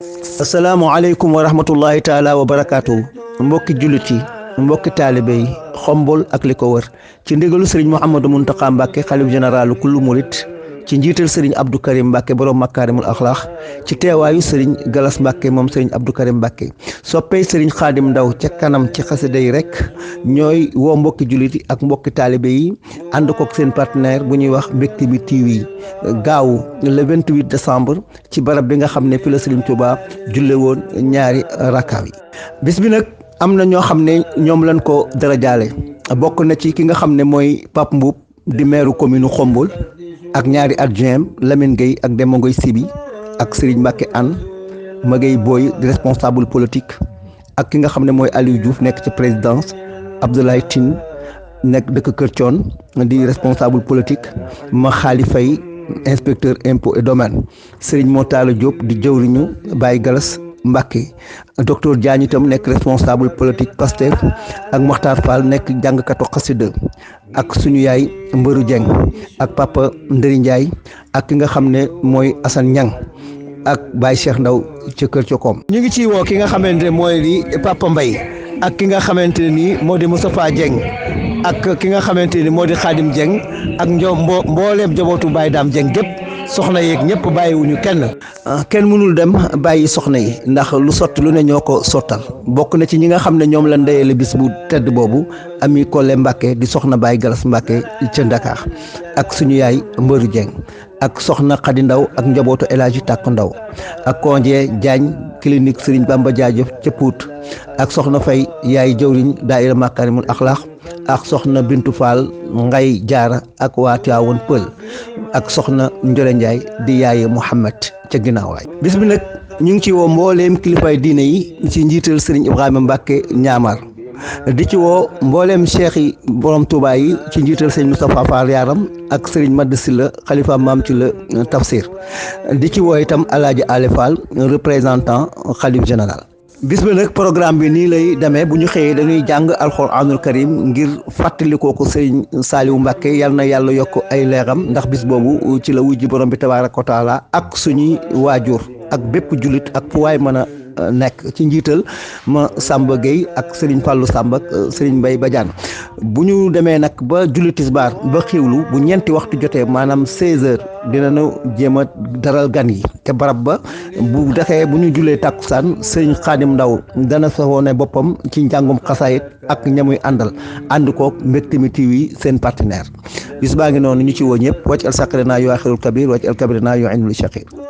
asalaamaaleykum wa rahmatullahi taala wa barakaatu mbokki jullit yi mbokki taalibe yi xombol ak li ko wër ci ndigalu sëriñ Mouhamadou Mountakha Mbacké xalif généralu kullu murit ci njiital sëriñ Abdou Karim Mbacké borom makaarimul axlaax ci teewaayu sëriñ Galas Mbacké moom sëriñ Abdou Karim Mbacké soppey sëriñ Xaadim Ndaw ca kanam ci xasida yi rek ñooy woo mbokki jullit yi ak mbokki taalibe yi ànd kook seen partenaire bu ñuy wax Mbecté mi TV gaaw le 28 décembre ci barab bi nga xam ne fi la sëriñ Touba julle woon ñaari rakkaam yi bis bi nag am na ñoo xam ne ñoom lañ ko dara jaale bokk na ci ki nga xam ne mooy Pape Mboup di maire commune Xombol ak ñaari adjoint Lamine Gueye ak Demba Ngoy Sibi ak Serigne Mbacké Anne Magay Boy di responsable politique ak ki nga xam ne mooy Aliou Diouf nekk ci présidence Abdoulaye Tine nekk dëkk Kër Thion di responsable politique ma Xaali Fay inspecteur impôt et domaine Serigne Motala Diop di jëwriñu Baye Galas Mbacké docteur Diagne itam nekk responsable politique Pastef ak Mokhtar Fall nekk jàngkatu xasida ak suñu yaay Mbëru Dieng ak papa Ndëri Ndiaye ak ki nga xam ne mooy Assane Niang ak Baye Cheikh Ndaw ca Kër Cokom ñu ngi ciy woo ki nga xamante ne mooy di Papa Mbaye ak ki nga xamante ne nii moo di Moustapha Dieng ak ki nga xamante ni moo di Khadim Dieng ak mbooleem jabootu Baye Dame Dieng gépp soxna yeeg ñëpp bàyyiwuñu kenn mënul dem bàyyi soxna yi ndax lu sotti lu ne ñoo ko sottal bokk na ci ñi nga xam ne ñoom la ndeyale bis bu tedd boobu Ami Collé Mbacké di soxna Baye Galas Mbacké ca Dakar ak suñu yaay Mbëru Dieng ak soxna Khady Ndaw ak njabootu El Hadji Tàkk Ndaw ak Konje Diagne clinique Serigne Bamba Jaajëf ca Pout ak soxna Fay yaay jëwriñ daayira Makaarimul Axlaax ak soxna Bintu Fall Ngay Jaara ak waa Tiwaawan Pël ak soxna Njole Ndiaye di yaaye Mouhamed ca ginnaawaay bis bi nag ñu ngi ci woo mbooleem kilifay diine yi ci njiital Serigne Ibrahima Mbacké Ñaamar di ci woo mbooleem cheikh yi borom Touba yi ci njiital Serigne Moustapha Fall Yaram ak Serigne Mad Silla xalifa maam ci la tafsir di ci woo itam Alaaji Ale Fall représentant xalif général bis ba nag programme bi nii lay demee bu ñu xëyee dañuy jàng alxuraanul karim ngir fàttalikoo ko sëriñ Saliou Mbacké yal na yàlla yokk ay leeram ndax bis boobu ci la wujji borom bi tabaaraka wa taala ak suñuy waajur ak bépp jullit ak fu waay mën a nekk ci njiital ma Samba Gueye ak Serigne Fallou Samba ak Serigne Mbaye Badiane bu ñu demee nag ba julli tisbaar ba xiwlu bu ñeenti waxtu jotee maanaam 16h dinañu jéem a daral gan yi te barab ba bu defee bu ñu jullee tàkkusaan Serigne Khadim Ndaw dana soxoone boppam ci njàngum xasaayit ak ñamuy àndal ànd koog Mbecté mi TV seen partenaire bis baa ngi noonu ñu ci woo ñëpp wàcc al saqrina yu axirul kabir wàcc al kabirina yu indul shaqir